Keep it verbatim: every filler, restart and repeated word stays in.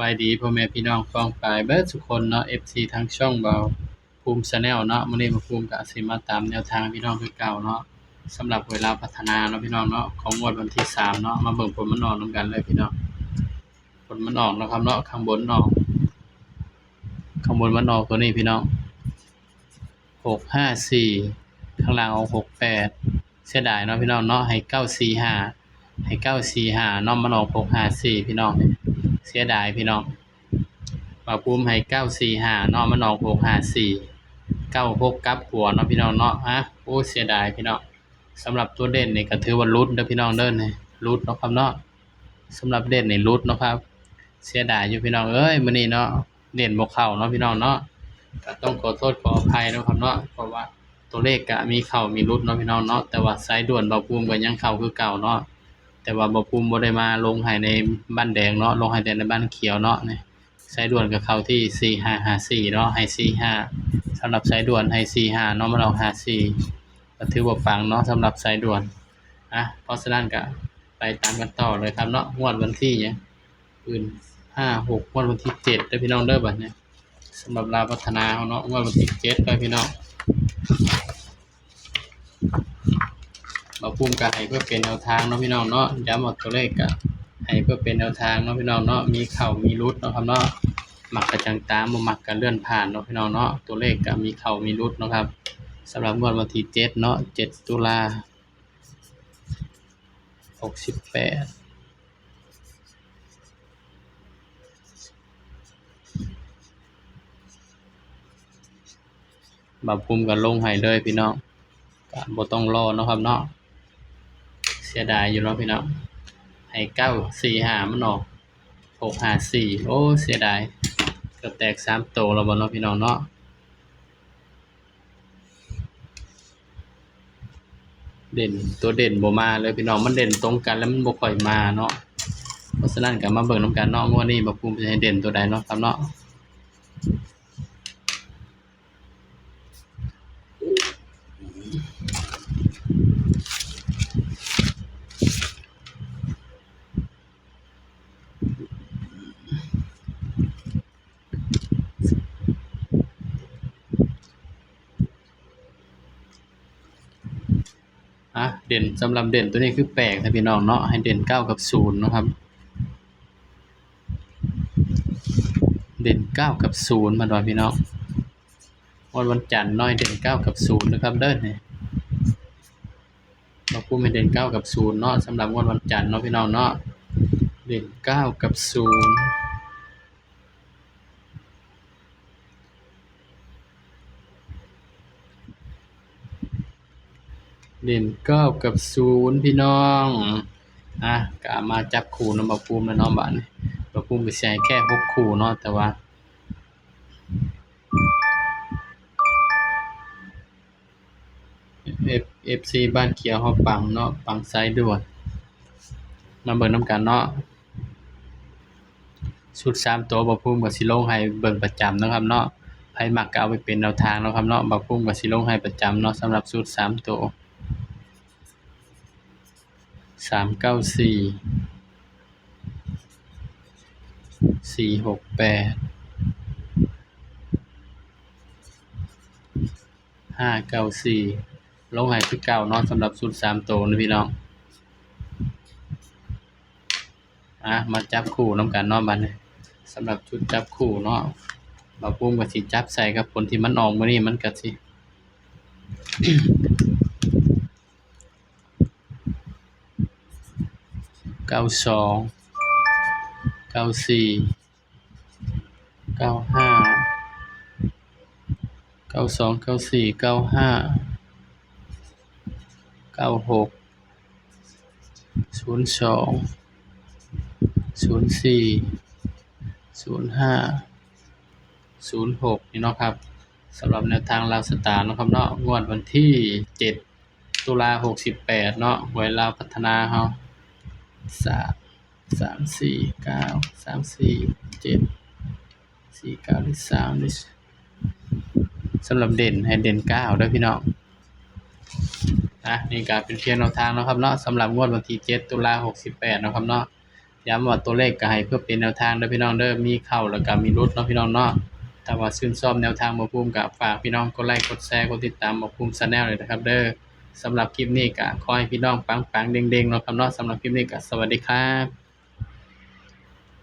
บายดีพ่อแม่พี่น้องป้องปายเบิดทุกคนเนาะ เอฟซี ทางช่องเบาภูมิ Channel เนาะ มื้อนี้เบาภูมิก็สิมาตามแนวทางพี่น้องคือเก่าเนาะ สำหรับหวยลาวพัฒนาเนาะพี่น้องเนาะ ของงวดวันที่สามเนาะ มาเบิ่งผลมันออกนำกันเลยพี่น้อง ผลมันออกนะครับเนาะ ข้างบนออก ข้างบนมันออกตัวนี้พี่น้อง หกห้าสี่ ข้างล่างออก หกแปด เสียดายเนาะพี่น้องเนาะ ให้ เก้าสี่ห้า ให้ เก้าสี่ห้า เนาะ มันออก หกห้าสี่ พี่น้อง เสียดายพี่น้อง เบาภูมิให้ เก้าสี่ห้า เนาะ มันออก หกห้าสี่ เก้าหก กลับหัวเนาะพี่น้องเนาะ ฮะ โอ้ เสียดายพี่น้อง สำหรับตัวเด่นนี่ก็ถือว่าหลุดเด้อพี่น้องเด้อ นี่ หลุดเนาะครับเนาะ สำหรับเด่นนี่หลุดเนาะครับ เสียดายอยู่พี่น้องเอ้ย มื้อนี้เนาะ เด่นบ่เข้าเนาะพี่น้องเนาะ ก็ต้องขอโทษขออภัยเนาะครับเนาะ เพราะว่าตัวเลขก็มีเข้ามีหลุดเนาะพี่น้องเนาะ แต่ว่าสายด่วนเบาภูมิก็ยังเข้าคือเก่าเนาะ แต่ว่าเบาภูมิบ่ได้มาลงให้ในบ้านแดงเนาะ ลงให้แต่ในบ้านเขียวเนาะ นี่ สายด่วนก็เข้าที่ สี่ห้าห้าสี่ เนาะ ให้ สี่ห้า สำหรับสายด่วนให้ สี่ห้า เนาะ มันออก ห้าสี่ ก็ถือว่าปังเนาะ สำหรับสายด่วน อ่ะ เพราะฉะนั้นก็ไปตามกันต่อเลยครับเนาะ งวดวันที่หยัง อื่น ห้าหก งวดวันที่เจ็ดเด้อพี่น้องเด้อ บัดนี้ สำหรับลาวพัฒนาเฮาเนาะ งวดวันที่เจ็ดเด้อพี่น้อง เบาภูมิก็ให้เพื่อเป็นแนวทางเนาะพี่น้องเนาะ ย้ำว่าตัวเลขก็ให้เพื่อเป็นแนวทางเนาะพี่น้องเนาะ มีเข้ามีหลุดเนาะครับเนาะ มักก็จั่งตาม บ่มักก็เลื่อนผ่านเนาะพี่น้องเนาะ ตัวเลขก็มีเข้ามีหลุดเนาะครับ สำหรับงวดวันที่เจ็ดเนาะ เจ็ด ตุลา หกสิบแปด เบาภูมิก็ลงให้เลยพี่น้อง ก็บ่ต้องรอเนาะครับเนาะ เสียดายอยู่เนาะพี่น้อง ให้ เก้าสี่ห้า มันออก หกห้าสี่ โอ้ เสียดาย ก็แตกสามโตแล้วบ่เนาะพี่น้องเนาะ เด่น ตัวเด่นบ่มาเลยพี่น้อง มันเด่นตรงกันแล้วมันบ่ค่อยมาเนาะ เพราะฉะนั้นก็มาเบิ่งนำกันเนาะ งวดนี้เบาภูมิสิให้เด่นตัวใดเนาะครับเนาะ อ่ะ เด่น สำหรับเด่นตัวนี้คือแปลกนะพี่น้องเนาะ ให้เด่น เก้า กับ ศูนย์ นะครับ เด่น เก้า กับ ศูนย์ มาดอยพี่น้อง วัน วันจันทร์เนาะ ให้เด่น เก้า กับ ศูนย์ นะครับเด้อ นี่ เบาภูมิให้เด่น เก้า กับ ศูนย์ เนาะ สำหรับงวดวันจันทร์เนาะพี่น้องเนาะ เด่น เก้า กับ ศูนย์ เด่น เก้า กับ ศูนย์ พี่น้อง อ่ะ ก็มาจับคู่นำเบาภูมิแล้วเนาะ บัดนี้ เบาภูมิก็สิให้แค่ หก คู่เนาะ แต่ว่า เอฟ เอฟซี บ้านเขียวเฮาปังเนาะ ปังสายด่วน มาเบิ่งนำกันเนาะ ชุดสามตัวเบาภูมิก็สิลงให้เบิ่งประจำเนาะครับเนาะ ไผมักก็เอาไปเป็นแนวทางเนาะครับเนาะ เบาภูมิก็สิลงให้ประจำเนาะ สำหรับชุดสามตัว สามเก้าสี่ สี่หกแปด ห้าเก้าสี่ ลงให้คือเก่าเนาะ สำหรับชุดสามตัวนะพี่น้อง อ่ะ มาจับคู่นำกันเนาะ บัดนี้ สำหรับชุดจับคู่เนาะ เบาภูมิก็สิจับใส่กับผลที่มันออกมื้อนี้ มันก็สิ เก้าสอง เก้าสี่ เก้าห้า เก้าสอง เก้าสี่ เก้าห้า เก้าหก ศูนย์สอง ศูนย์สี่ ศูนย์ห้า ศูนย์หก นี่เนาะครับ สำหรับแนวทางลาวสตาร์เนาะครับเนาะ งวดวันที่เจ็ด ตุลา หกสิบแปด เนาะ หวยลาวพัฒนาเฮา สาม สามสี่เก้า สามสี่เจ็ด สี่เก้า ที่สามนี่ สำหรับเด่นให้เด่น เก้า เด้อพี่น้อง อ่ะ นี่ก็เป็นเพียงแนวทางเนาะครับเนาะ สำหรับงวดวันที่เจ็ด ตุลา หกสิบแปด เนาะครับเนาะ ย้ำว่าตัวเลขก็ให้เพื่อเป็นแนวทางเด้อพี่น้องเด้อ มีเข้าแล้วก็มีหลุดเนาะพี่น้องเนาะ ถ้าว่าชื่นชอบแนวทางบ่าวภูมิก็ฝากพี่น้องกดไลค์กดแชร์กดติดตามบ่าวภูมิ Channel เลยนะครับเด้อ สำหรับคลิปนี้ก็ขอให้พี่น้องปังๆเด้งๆเนาะครับเนาะ สำหรับคลิปนี้ก็สวัสดีครับ